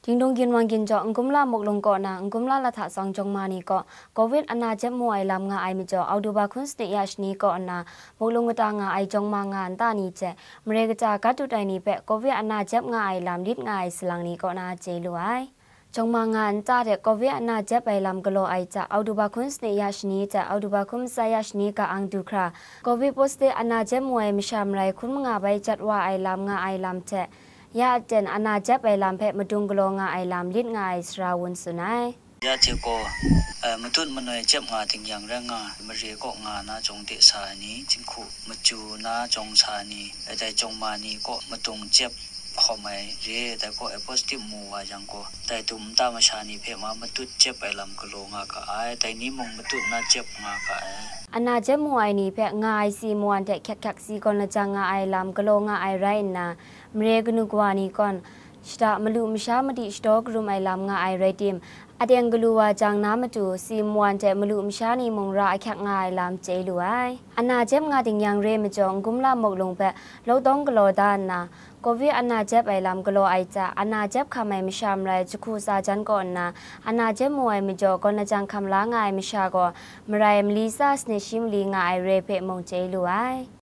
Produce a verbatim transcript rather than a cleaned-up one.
Dingdung ginwang ginjaw Nkumla Muklung kaw na Nkumla Lahta Tsawng Jawng Ma ni kaw Covid ana jep mu ai lam nga ai majaw, Oktoba hkun sanit ya shani kaw nna Muklung kata nga ai jawng ma nga nta ni hte mare kaja gat dut ai ni hpe Covid ana jep nga ai lam lit nga ai salang ni kaw na chye lu ai. Jawng ma nga nta hte Covid ana jep ai lam galaw ai hta Oktoba hkun sanit ya shani hte Oktoba hkun matsa ya shani ka ang du hkra, Covid positive ana jep mu ai masha marai hkun manga bai jat wa ai lam nga ai lam hte, ya aten ana jep ai lam hpe madung galaw nga ai lam lit nga ai sara wun tsun ai. Ya hte gaw, eh, matut manoi jep nga ting yang rai nga, mare kaw nga na jawng de sa ai ni, jinghku maju na jawng sa ai ni, eh, dai jawng ma ni kaw madung jep hkawm ai re, dai kaw e positive mu wa yang gaw, dai dum nta masha ni hpe ma matut jep ai lam galaw nga ga ai, dai ni mung matut na jep nga ga ai. Ana jep mu ai ni hpe nga ai si mawan hte hkyak hkyak si gawn lajang nga ai lam galaw nga ai rai nna, mare kanu kawa ni gawn, shada malu masha madi shadaw karum ai lam nga ai rai tim, aten galu wa jang na matu, si mawan hte malu masha ni mung ra ahkyak nga ai lam chye lu ai. Ana jep nga ting yang re majaw, Nkumla Muklung hpe lockdown galaw da nna, Covid ana jep ai lam galaw ai hta, ana jep hkam ai masha marai jahku tsa jan kaw nna, ana jep mu ai majaw, gawn lajang hkam la nga ai masha gaw, marai mali tsa sanit shi mali nga ai re hpe mung chye lu ai.